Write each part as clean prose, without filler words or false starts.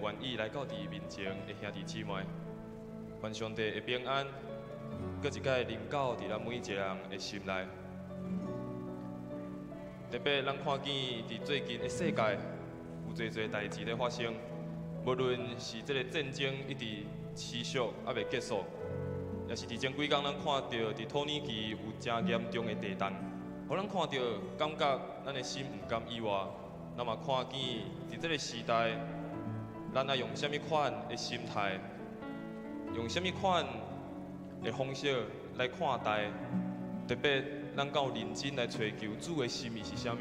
願意來到佇面前的兄弟姊妹，願上帝的平安，閣一擺臨到佇咱每一個人的心內。特別咱看見佇最近的世界，有濟濟代誌咧發生，無論是這个戰爭一直持續猶未結束，抑是佇前幾工咱看著佇土耳其有誠嚴重的地動，予咱看著感覺咱的心毋甘以外，咱嘛看見佇這个時代，咱愛用啥物款的心態，用啥物款的方式來看待，特別咱敢有認真來揣求主的心意是啥物？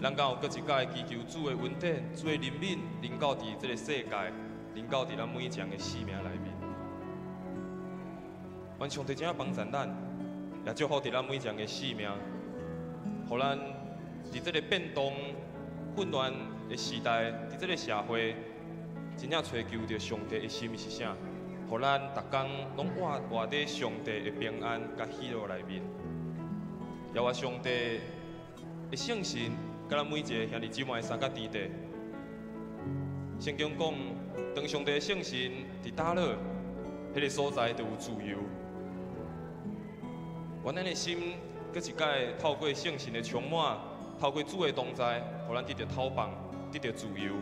咱敢有閣一擺祈求主的恩典、主的憐憫，臨到佇這个世界，臨到佇咱每一個人的生命內面。願上帝真正幫助咱，也祝福佇咱每一個人的生命，予咱佇這个變動、混亂的時代，佇這个社會，真正揣求著上帝的心意是啥？予咱逐工攏活活佇上帝的平安佮喜樂內面。也願上帝的聖神，佮咱每一个兄弟姊妹相佮佇底。聖經講，當上帝的聖神佇打落，彼个所在就有自由。願咱的心，閣一擺透過聖神的充滿，透過主的同在，予咱得著透放，得著自由，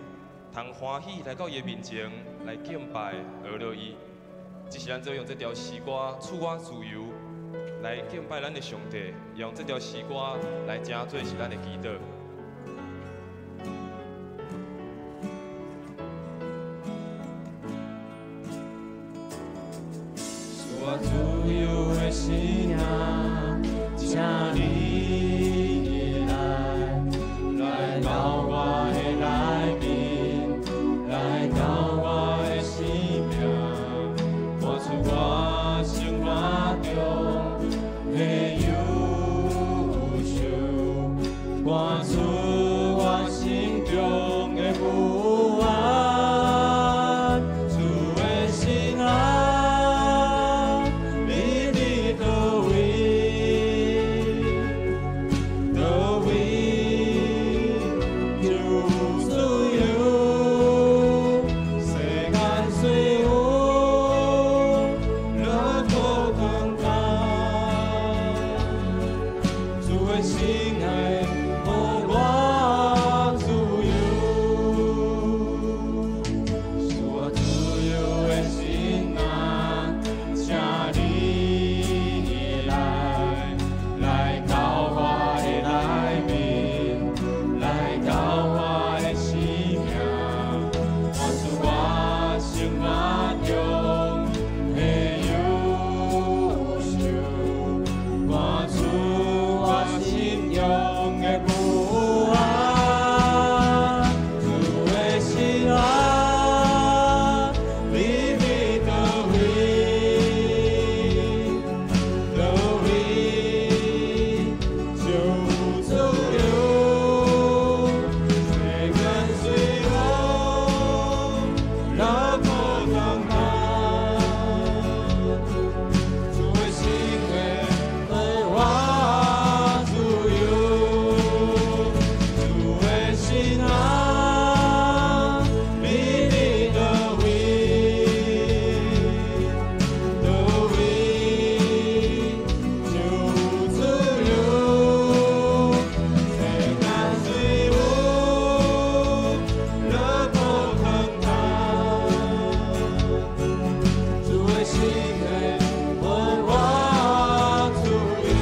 通歡喜來到伊的面前來敬拜、學樂伊。這是咱做用這條詩歌賜我自由來敬拜咱的上帝，用這條詩歌來成做是咱的祈禱。賜我自由的神啊，請你來，來到我的內面，來到我的生命，趕出我生活中的憂愁，趕出我心中的不安，主的神啊，你佇佗位？佗位就有自由，世間雖有樂苦轉淡，主的聖愛予我自由，賜我自由的神啊，請你來，來到我的內面，來到我的生命，趕出我生活中的憂愁，趕出我心中的不安。主的神啊，你佇佗位？佗位就有自由，世間雖有樂苦轉淡，主的聖話予我自由，主的神啊，你佇佗位？佗位就有自由，世間雖有樂苦轉淡，主的聖話予我自由。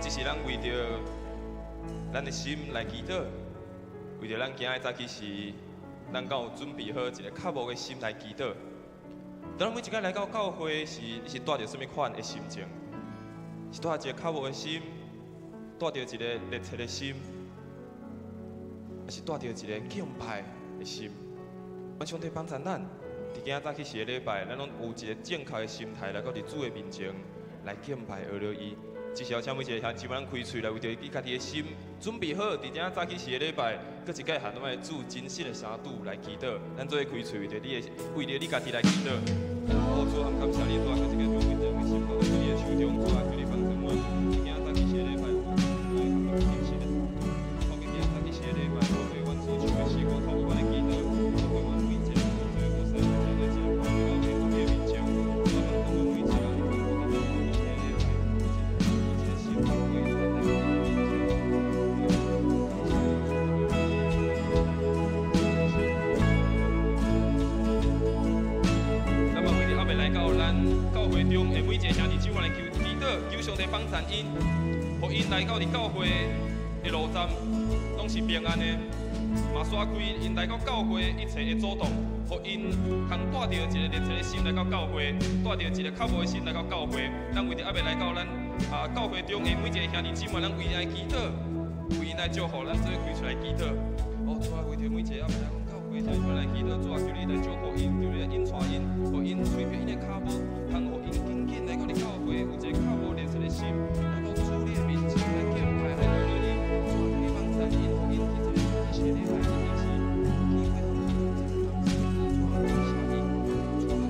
這是咱為著咱的心來祈禱，為著咱今仔早起時，咱敢有準備好一个渴慕的心來祈禱。當咱每一擺來到教會時，你是帶著啥物款的心情？是帶著一个渴慕的心，帶著一个熱切的心，抑是帶著一个敬拜的心？願上帝幫助咱，佇今仔早起時的禮拜，咱攏有一个正確的心態來到佇主的面前來敬拜、學樂伊。這時候，請每一个兄弟姊妹咱開喙來為著你家己的心準備好，佇今仔早起時的禮拜，閣一擺和咱的主真實的相拄來祈禱。咱做伙開喙，為著你家己來祈禱。哦，主啊，感謝你，主啊，閣一擺將每一个人的心交佇你的手中，主啊，求你幫助我。佇今仔早起時的禮拜，來合作真實的，看見今仔早起時的禮拜，我會幫贊𪜶，予𪜶來到佇教會的路站，攏是平安的。嘛刷開𪜶來到教會一切的阻擋，予𪜶通帶著一个熱切的心來到教會，帶著一个渴慕的心來到教會。咱為著猶未來到咱教會中的每一个兄弟姊妹，咱為𪜶來祈禱，為𪜶來祝福，咱做伙開喙來祈禱。哦，主啊，為著每一個猶未來到教會，兄弟姊妹來祈禱，主啊，求你來祝福𪜶，求你來引帶𪜶，予𪜶隨便𪜶的跤步，通予𪜶緊緊來到你教會，有一个渴慕熱切的心，來到主你的面前來敬拜，來感謝你。主啊，求你幫贊𪜶，予𪜶佇這个早起時的禮拜日是機會通去到這個當中，主啊，感謝你，主啊，主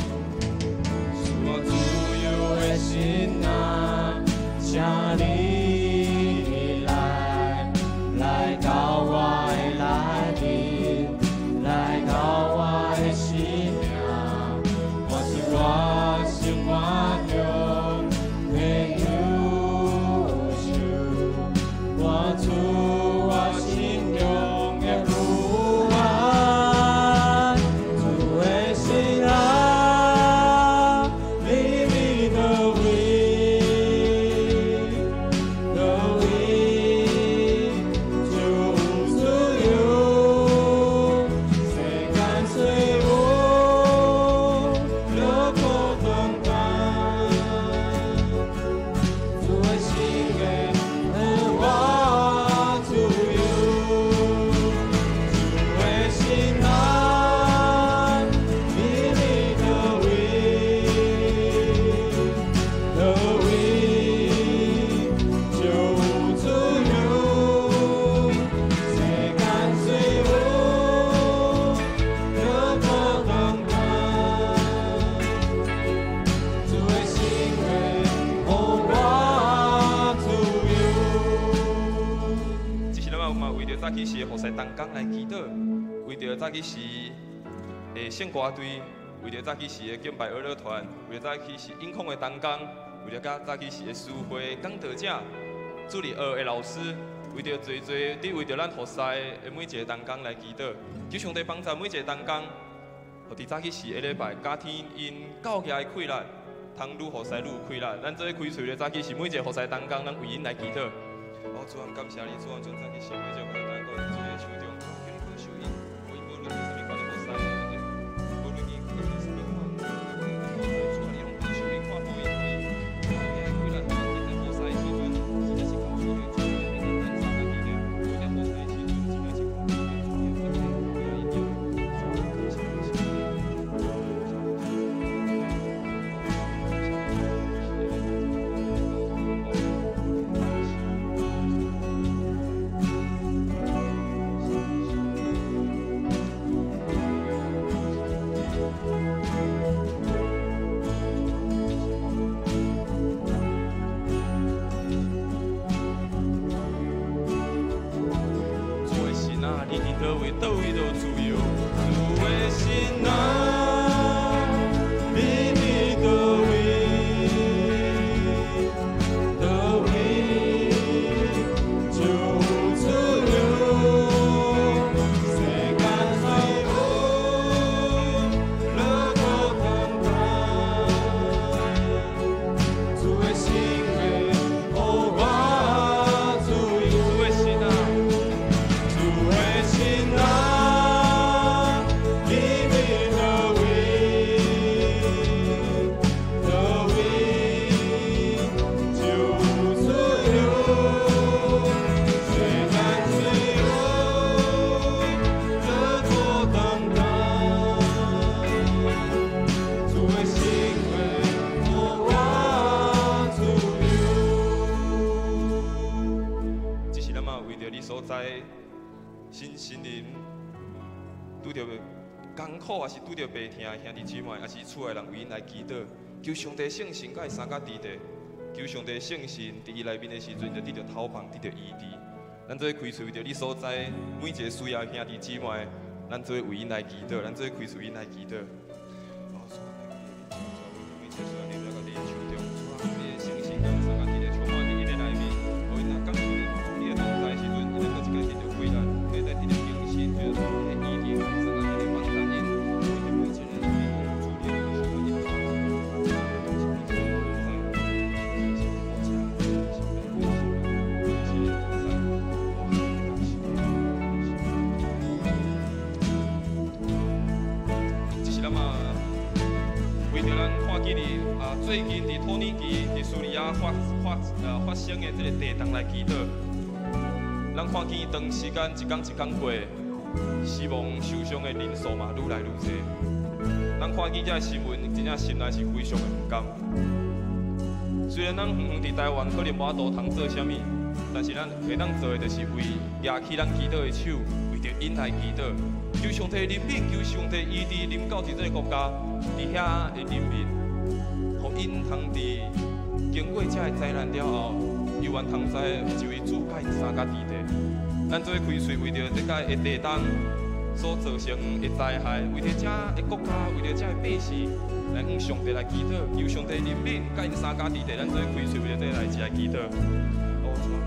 啊，賜我自由的心啊，請你來，來到我的內面，來到我的生命，我是我生活中的優秀，我主我心中的不安，主的心啊，你伫佗位？佗位就有自由，世間雖有樂苦長短，主的心意予我自由，主的心啊，你伫佗位？佗位就有自由，世間雖有樂苦長短，主的心意予我自由。這是咱嘛為著早起時的服侍同工來祈禱，為著早起時的聖歌隊，為著早起時的敬拜樂團，為著早起時音控的同工，為著佮早起時的司會講道者、主日學的老師，為著濟濟佇為著咱服侍的每一个同工來祈禱，求上帝幫助每一个同工，予佇早起時的禮拜，家天𪜶教業的氣力，通愈服侍愈有氣力。咱做伙開喙咧，早起時每一个服侍同工，咱為𪜶來祈禱。哦，主啊，感謝你，主啊，將早起時每一个服侍同工佇主的手中，主啊，求你保守𪜶，予𪜶無論佇啥物款的服侍，無論伊佇啥物款的主啊，你攏保守𪜶，看顧𪜶，予𪜶教業的氣力，予𪜶佇服侍的時陣，真正是靠主的主的平安咱三個記得，予佇服侍的時陣，真正是看顧主的恩典，予𪜶用，主啊，感謝你，謝謝你，主的心啊，你佇佗位，佗位都有自由。主的心啊，你佇佗位？佗位就有自由。世間雖有樂苦長短，主的心意予我自由。主的心啊，主的心啊，你佇佗位？佗位就有自由。世間雖有樂苦長短，主的心意予我自由。這是咱嘛為著你所在身心靈拄著艱苦，抑是拄著病痛的兄弟姊妹，抑是厝內人為𪜶來祈禱，求上帝聖神佮伊相佮佇咧，求上帝聖神佇伊內面的時陣，就得著透放，得著醫治。咱做伙開喙為著你所在每一個需要的兄弟姊妹，咱做伙為𪜶來祈禱，咱做伙開喙為𪜶來祈禱。哦，主啊，來到你的面前，主啊，為著每一個需要你來到你的手中，主啊，你的聖神佮伊相佮佇咧，充滿佇𪜶的內面，予𪜶若感受著主你的同在的時陣，𪜶會閣一擺得著氣力，可以再得著更新，得著主你的醫治，佮伊相佮佇咧幫助𪜶，為著每一個人，主你的保守。最近佇土耳其、佇敘利亞發生的這个地動來祈禱。咱看見長時間一工一工過，死亡受傷的人數嘛愈來愈濟。咱看見這个新聞，真正心內是非常的毋甘。雖然咱遠遠佇台灣可能無法度通做啥物，但是咱會當做的就是為舉起咱祈禱的手，為著𪜶來祈禱，求上帝憐憫，求上帝醫治臨到佇這个國家，佇遐的人民，予𪜶通佇經過這个災難了後，猶原通知有一位主佮𪜶相佮佇地。咱做伙開喙為著這个的地動所造成的災害，為著這个國家，為著這个百姓，來向上帝來祈禱，求上帝憐憫，佮𪜶相佮佇地。咱做伙開喙為著這个代誌來祈禱。哦，主啊，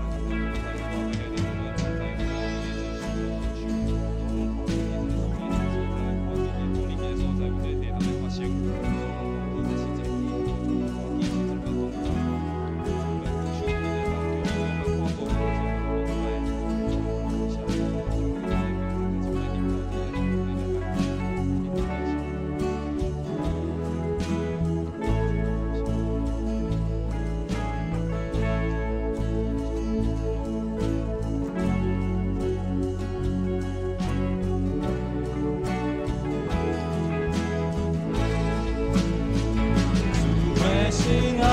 主的心啊，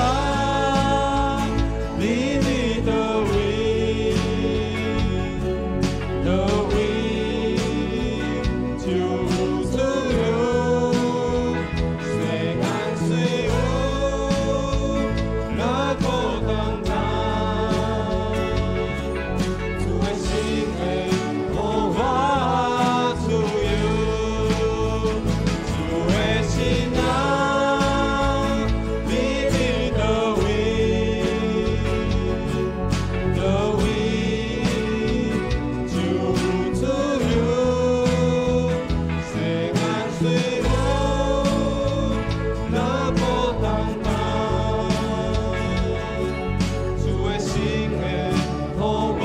你佇佗位？佗位就有自由，世間雖有樂苦當擔，主的心會予我自由，主的心啊，你佇佗位？佗位就有自由，世間雖有樂苦當擔，主的心會予我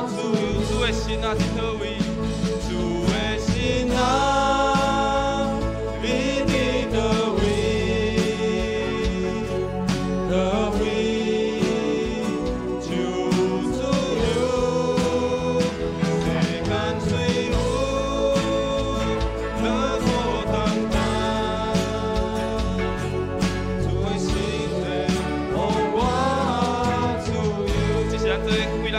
自由。主的心啊，佇佗位？主的心啊，你佇佗位？佗位就有自由，世間雖有樂苦當擔，主的心會予我自由。這是咱做伙為咱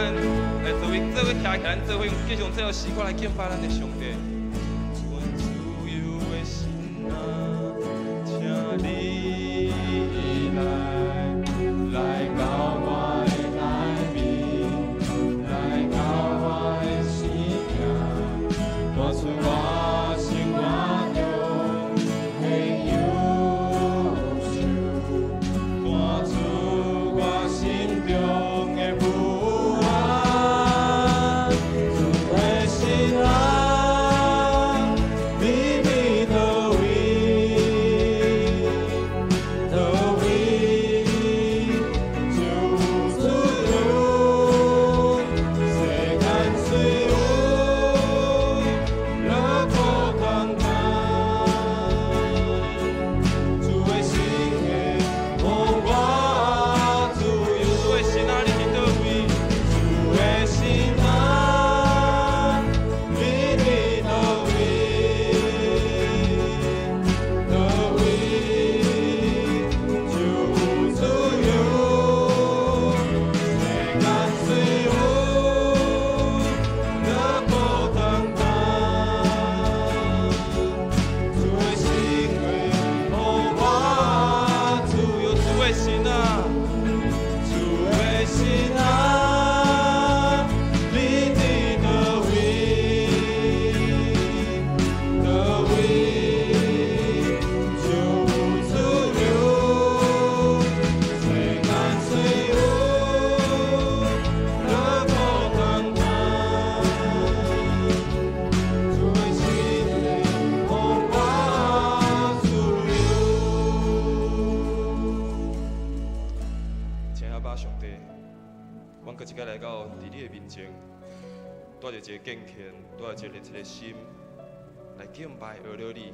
來做伙做伙徛起來，咱做伙用繼續用這个詩歌來敬拜咱的上帝。阮自由的心啊，請你來，來到我的內面，來到我的生命，帶出我生活中的憂愁，趕出我心中的不安。主的心啊，你佇佗位？佗位就有自由，世間雖有樂苦當擔，主的心會予我自由。主的心啊，你佇佗位？主的心啊，你佇佗位？佗位就有自由，世間雖有樂苦當擔，主的心會予我自由。主的心啊，主的心啊，你佇佗位？佗位就有自由，世間雖有樂苦當擔，主的心會予我自由。親愛的阿爸上帝，阮閣一擺來到佇你的面前，帶著一個敬虔，帶著一個熱切的心來敬拜阿羅你。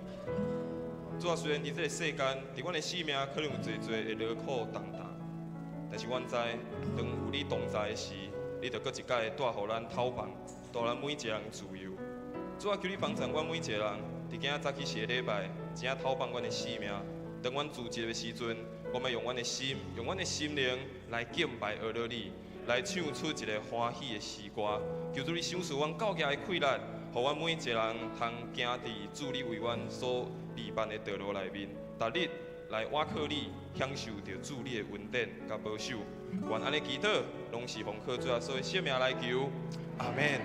主啊，雖然佇這个世間，佇阮的生命可能有濟濟的勞苦重擔，但是阮知，當有你同在的時，你就閣一擺帶予咱透放，帶咱每一个人自由。主啊，求你幫助阮每一個人，佇今仔早起時的禮拜，真正透放阮的生命。當阮自由的時陣，我們用阮的心，用阮的心靈來敬拜阿樂你，來唱出一个歡喜的詩歌。求主你賞賜阮教業的氣力，予阮每一個人通行佇主你為阮所預辦的道路內面，逐日來倚靠你，享受著主你的恩典佮保守。願按呢祈禱，攏是奉靠主耶穌的聖名來求，阿門。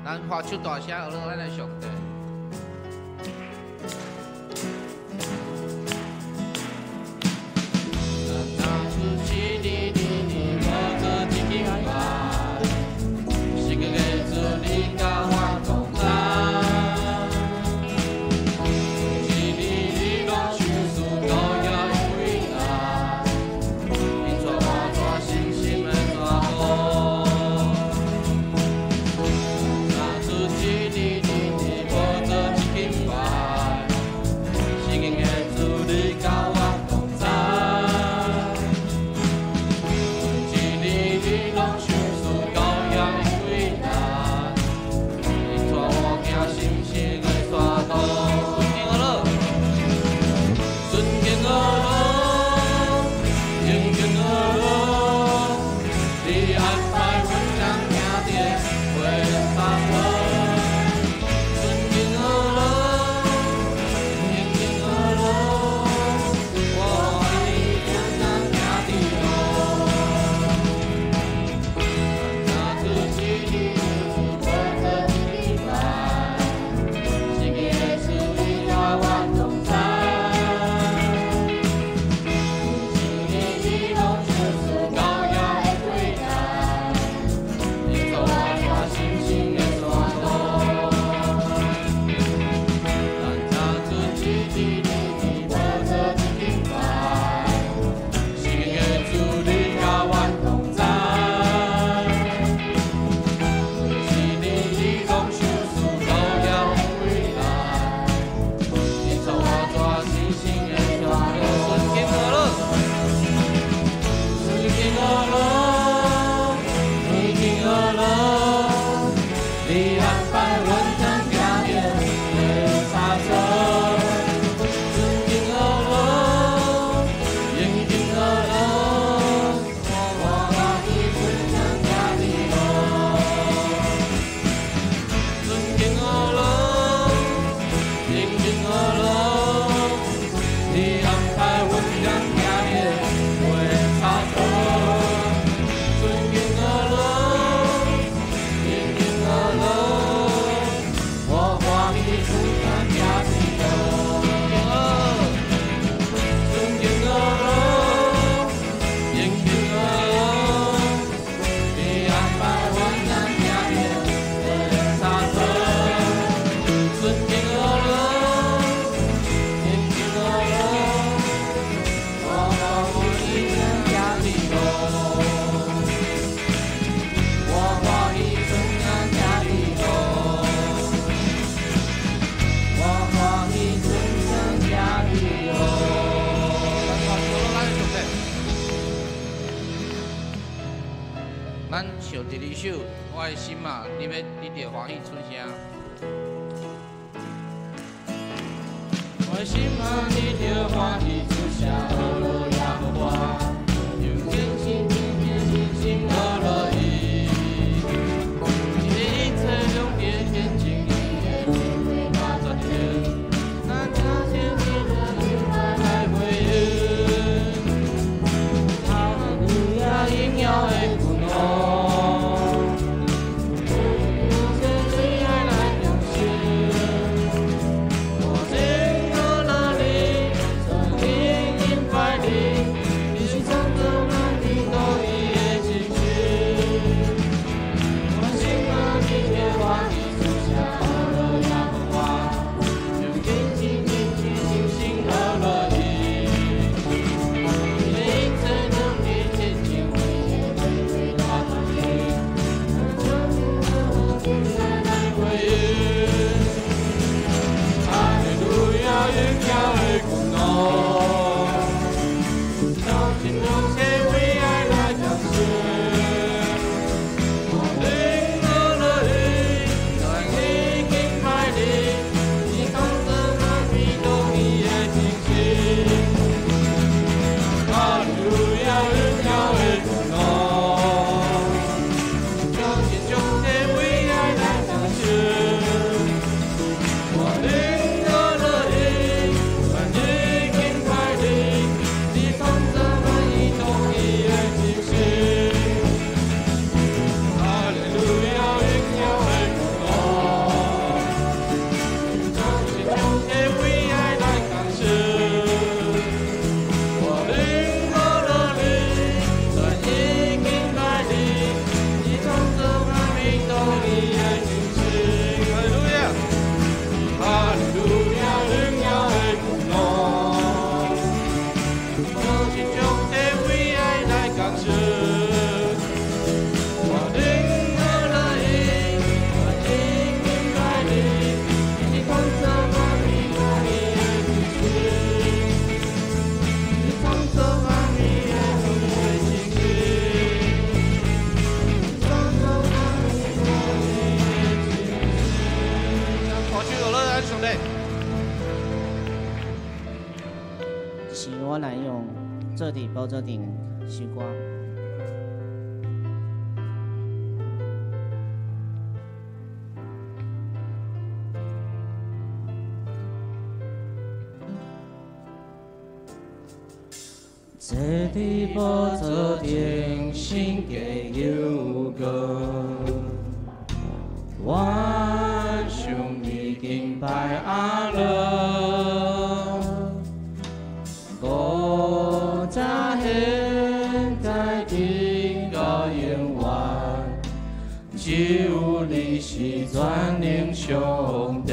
咱發出大聲，阿樂咱的上帝。咱唱第二首，我的心啊，你著歡喜出聲。我的心啊，你著歡喜出聲，阿樂耶和華，用真心真意真心阿樂伊。伊的一切攏佇顯明，伊的智慧大全能，咱聽見伊的靈來回應。哈利路亞，榮耀的君王。我是我來用坐佇寶座頂首歌。坐佇寶座頂，聖潔有光，我向你敬拜阿樂，古早現在直到永遠，只有你是全能上帝。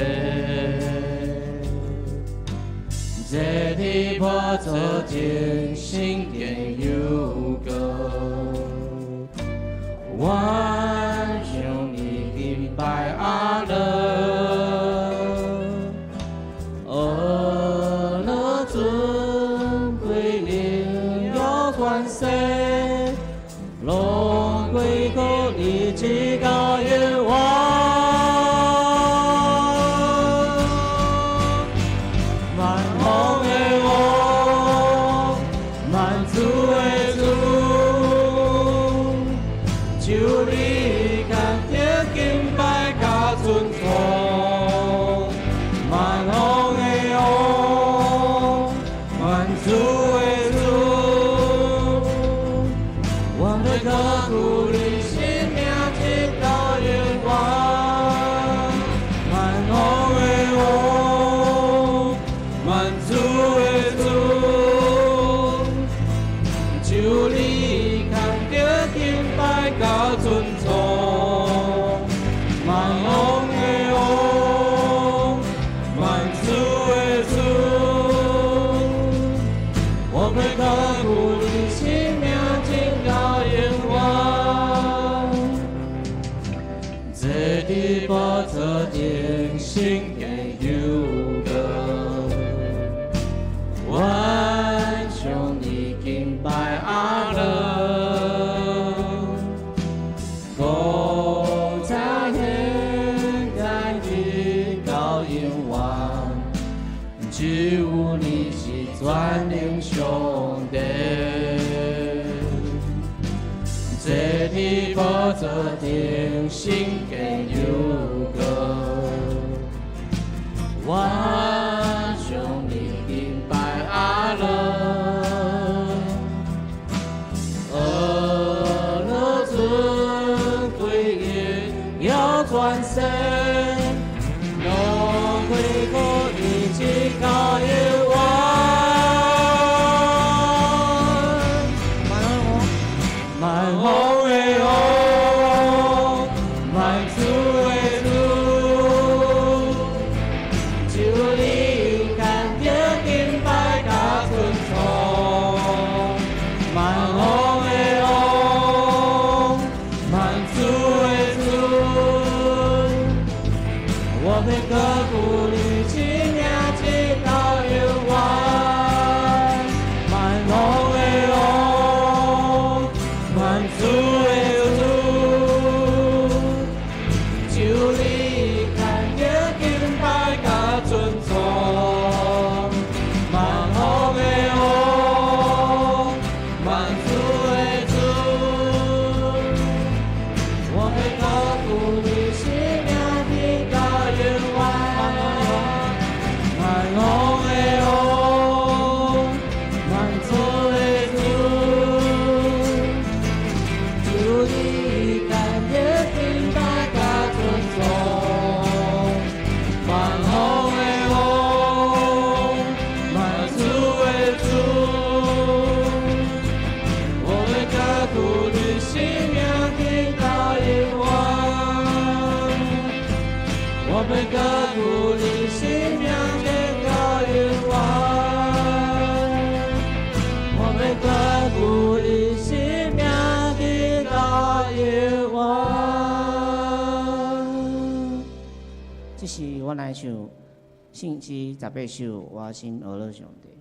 坐佇寶座頂，聖潔有光，我向你敬拜阿樂，阿樂尊貴榮耀權勢，攏歸予你直到永遠。萬王的王，萬主的主，只有你值得敬拜佮尊崇。萬王的王，萬主的主，我欲高舉你聖名直到永遠。萬王的王，萬主的主，只有你值得敬拜佮尊崇。萬王的王，萬主的主，我欲高舉你聖名直到永遠。坐佇寶座頂，聖潔有光，我向你敬拜阿樂，古早現在直到永遠，只有你是全能上帝。坐佇寶座頂，聖潔有光，我向你敬拜阿樂，阿樂尊貴榮耀權勢，攏歸予你直到永遠。萬王的王，萬主的主，只有你值得敬拜佮尊崇。萬王的王，萬主的主，我欲高舉你聖名直到永遠。萬王的王，萬主的主，只有你值得敬拜佮尊崇。萬王的王，萬主的主，我欲高舉你聖名直到永遠。萬王的王，萬主的主，只有你值得敬拜佮尊崇。萬王的王，萬主的主，我欲高舉你聖名直到永遠。我欲高舉你聖名直到永遠。我欲高舉你聖名直到永遠。這是我來唱聖詩18首，我心阿樂上帝。